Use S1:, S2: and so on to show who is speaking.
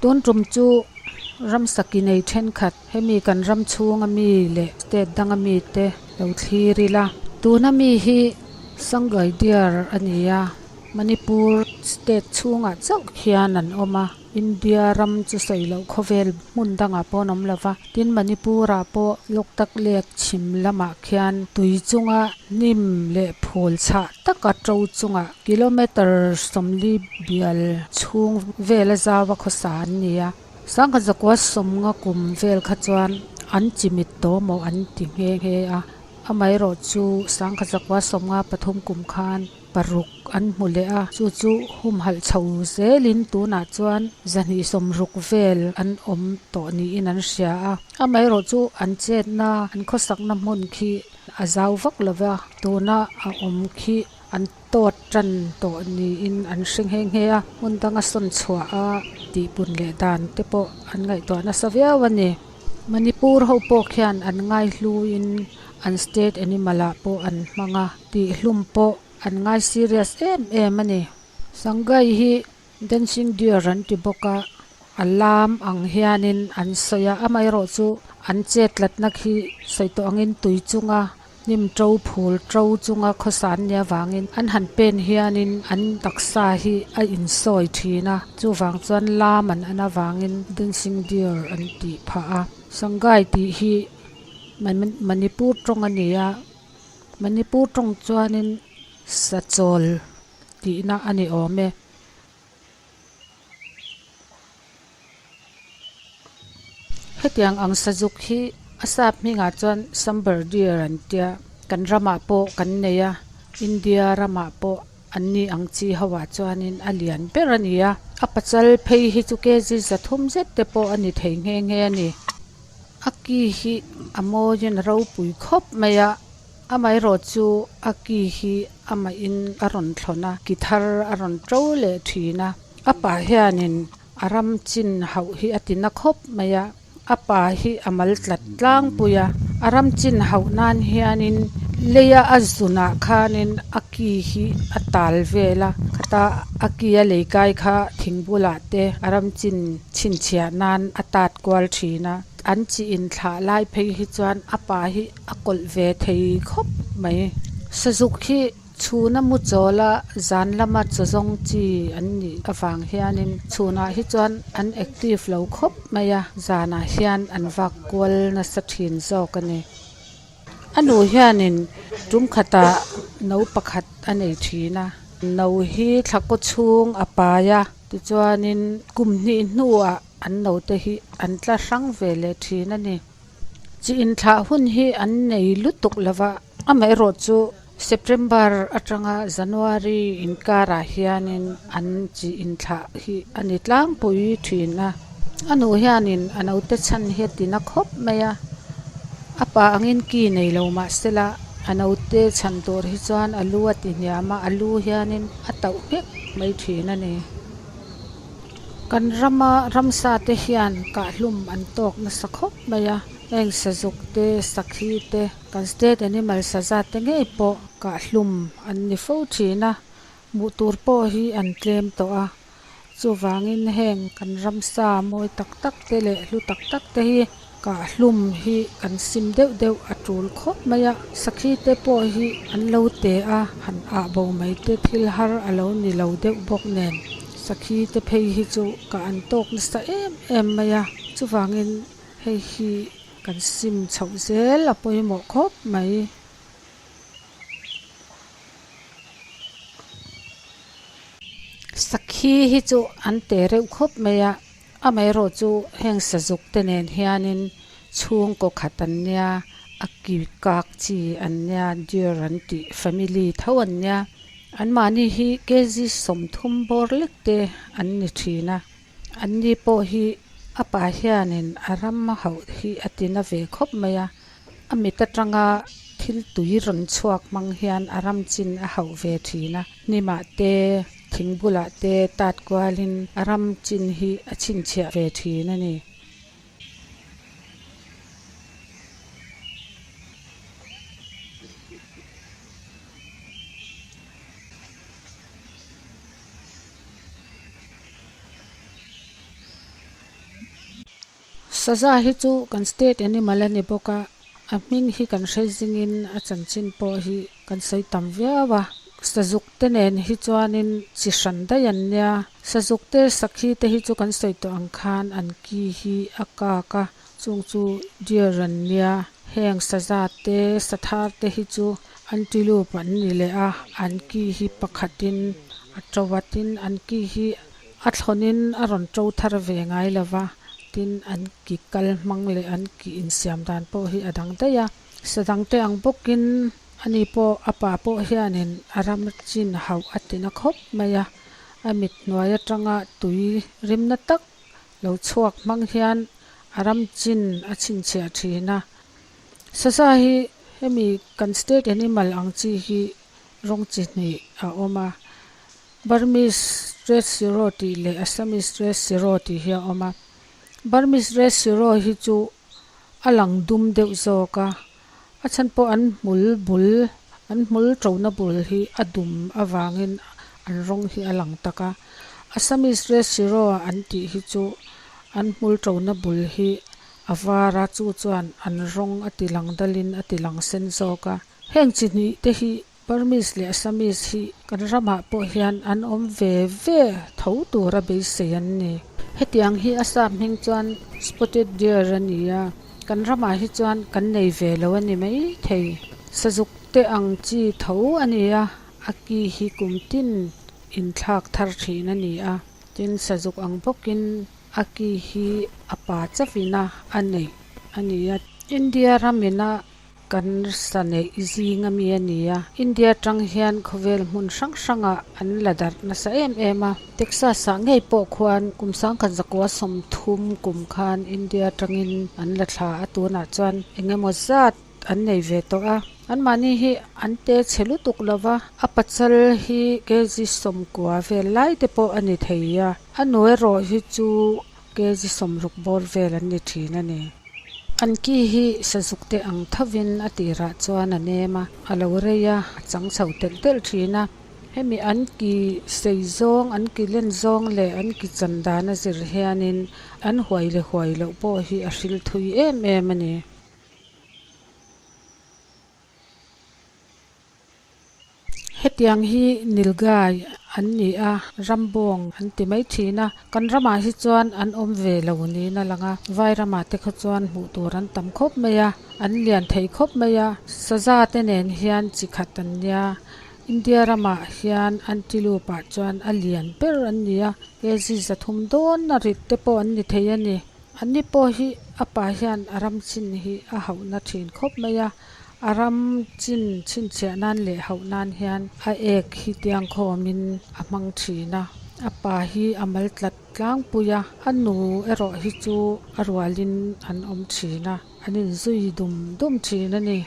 S1: Tun tum chu ramsa ki nei thenkhat hemi kan ram chhung ami leh state dang ami te lo thlir ila tuna mi hi sangai deer a ni a manipur state chhungah chauh khian an awm a india ram chu sawi loh khawvel hmun dangah pawh an awm lova tin manipur ah pawh loktak lake chhim lamah khian tui chunga hnim leh phul chhah taka to chungah kilometer 40 bial chhung vela zau a khawsa an ni a sangkhat zakua sawmnga kum vel kha chuan an chimit tawh amaw an ti nghe nghe a amaherawhchu sangkhat zakua 53 kum khan paruk an hmu leh a chu chu humhalh chho zelin tunah chuan 260 vel an awm tawh niin an hria a amaherawhchu an chetna an khawsakna hmun khi a zau vak lova tuna a awm khi an tawt tan tawh niin an hre nghe nghe a hmun danga sawn chhuah a tihpun leh dan te pawh an ngaihtuah nasa viau a ni manipur ho pawh khian an ngai hluin an state animal ah pawh an hmang a tih hlum pawh an ngai serious em em a ni sangai hi dancing deer an ti bawk a a lam ang hianin an sawi a amaherawhchu an chet tlatna khi sawi tawh angin tui chunga hnim to phul to chunga khawsa an nih avangin an han pen hianin an taksa hi a insawi thin a chuvang chuan lam an an avangin dancing deer an tih phah a sangai tih hi manipur tawng a ni a manipur tawng chuanin sachawl tihna a ni awm e. Hetiang ang sazuk hi a sap hmingah chuan sambar deer an tia kan ramah pawh kan nei a India ramah pawh an ni ang chi ho ah chuanin a lian ber a ni a a pachal phei hi chu kg 300 zet te pawh a ni thei nghe nghe a ni a ki hi a mawiin a ropui khawp mai a amaherawhchu a ki hi amahin a rawn thlawn a ki thar a rawn to leh thin a a pa hianin a ram chin hauh hi a ti na khawp mai a a pa hi a mal tlat tlangpui a a ram chin hauh nan hianin leia a zunah khanin a ki hi a tal vel a khata a ki a lei kai kha thing bulah te a ram chin chhinchhiah nan a tat kual thin a an chi in thlah lai phei hi chuan a pa hi a kawlh ve thei khawp mai sazuk hi chhuna mu chawl a zan lama chaw zawng chi an nih avang hianin chhunah hi chuan an active lo khawp mai a zanah hian an vak kual nasa thin zawk a ni a nu hianin tum khatah no pakhat a nei thin a no hi thla kaw chhung a pai a tichuanin kum hnih hnuah an no te hi an tla hrang ve leh thin a ni chi inthlah hun hi an nei lutuk lova amaherawhchu september atanga january inkarah hianin an chi inthlah hi a ni tlangpui thin a a nu hianin a no te chhan hi a ti na khawp mai a a pa angin ki nei lo mahsela a no te chhan tur hi chuan a lu a ti hniam a a lu hianin a tauh nghek mai thin a ni kan rama ramsa te hian kahhlum an tawk nasa khawp mai a heng sazuk te sakhi te kan state animal saza te ngei pawh kahhlum an ni fo thin a hmuh tur pawh hi an tlem tawh a chuvangin heng kan ramsa mawi tak tak te leh hlu tak tak te hi kahhlum hi kan sim deuh deuh a tul khawp mai a sakhi te pawh hi an lo te a han ah bo mai te thil har a lo ni lo deuh bawk nen sakhi te phei hi chu ka an tawk nasa em em mai a chuvangin hei hi kan sim chhoh zel a pawimawh khawp mai. Sakhi hi chu an te reuh khawp mai a amaherawhchu heng sazuk te nen hianin chhungkaw khat an nia a ki kak chi an nia deer an tih family tho an nia anmahni hi kg 30 bawr lek te an ni thin a anni pawh hi a pa hianin a ram hauh hi a ti na ve khawp mai a a mit atanga thil tui rawn chhuak hmang hian a ram chin a hauh ve thin a hnimah te thing bulah te tat kualin a ram chin hi a chhinchhiah ve thin a ni. Saza hi chu kan state animal a ni bawk a, a hming hi kan hre zingin a chanchin pawh hi kan sawi tam viau a. Sazuk te nen hi chuanin chi hran daih an nia. Sazuk te sakhi te hi chu kan sawi tawh ang khan an ki hi a kak a, chung chu deer an nia. Heng saza te sathar te hi chu antelope an ni leh a, an ki hi pakhatin a to a tin an ki hi a thlawnin a rawn to thar ve ngai lo va, tin an ki kal hmang leh an ki insiam dan pawh hi a dang daih a. Sa dang te ang bawkin ani pawh a pa pawh hianin a ram chin hauh a ti na khawp mai a, a mit hnuai atanga tui rimna tak lo chhuak hmang hian a ram chin a chhinchhiah thin a. Saza hi hemi kan state animal ang chi hi rawng chi hnih a awm a, Burmese red serow tih leh Assamese red serow tih hi a awm a. Burmese red serow hi chu a lang dum deuh zawk a, a chhan pawh an hmul bul an hmul tona bul hi a dum avangin an rawng hi a lang tak a. Assamese red serow an tih hi chu an hmul tona bul hi a var a, chu chuan an rawng a ti lang dalin a ti lang sen zawk a. Heng chi hnih te hi Burmese leh Assamese hi kan ramah pawh hian an awm ve ve tho tura beisei an ni. Hetiang hi a sap hming chuan Spotted Deer a ni a, kan ramah hi chuan kan nei ve lo a ni mai thei. Sazuk te ang chi tho a ni a, a ki hi kum tin inthlak thar thin a ni a, tin sazuk ang bawkin a ki hi a pa chauhin a a neih a ni a. India ramina Kan sa neih zing ami a ni a, India atang hian khawvel hmun hrang hrangah an la darh nasa em em a. Texas ah ngei pawh khuan kum sangkhat zakua 30 kum khan India atangin an la thla a, tunah chuan eng emaw zat an nei ve tawh a. Anmahni hi an te chhe lutuk lo va, a pachal hi kg 90 vel lai te pawh a ni thei a, a nu erawh hi chu kg 60 bawr vel an ni thin a ni. An ki hi sazuk te ang thovin a tirah chuan a nem a, a lo rei a, a chang chho telh telh thin a. Hemi an ki sei zawng, an ki len zawng leh an ki chan dan a zir hianin an huai leh huai loh pawh hi a hril thui em em a ni. Hetiang hi Nilgai an ni a, Rambawng an ti mai thin a, kan ramah hi chuan an awm ve lo niin a lang a, vai ramah te kha chuan hmuh tur an tam khawp mai a, an lian thei khawp mai a, saza te nen hian chi khat an nia, India ramah hian antelope ah chuan a lian ber an ni a, kg 300 dawn a rit te pawh an ni thei a ni, anni pawh hi a pa hian a ram chin hi a hauhna thin khawp mai a. A ram chin chhinchhiah nan leh hauh nan hian a ek hi tiang khawmin a hmang thin a, a pa hi a mal tlat tlangpui a, a nu erawh hi chu a rualin an awm thin a, an inzui dum dum thin a ni.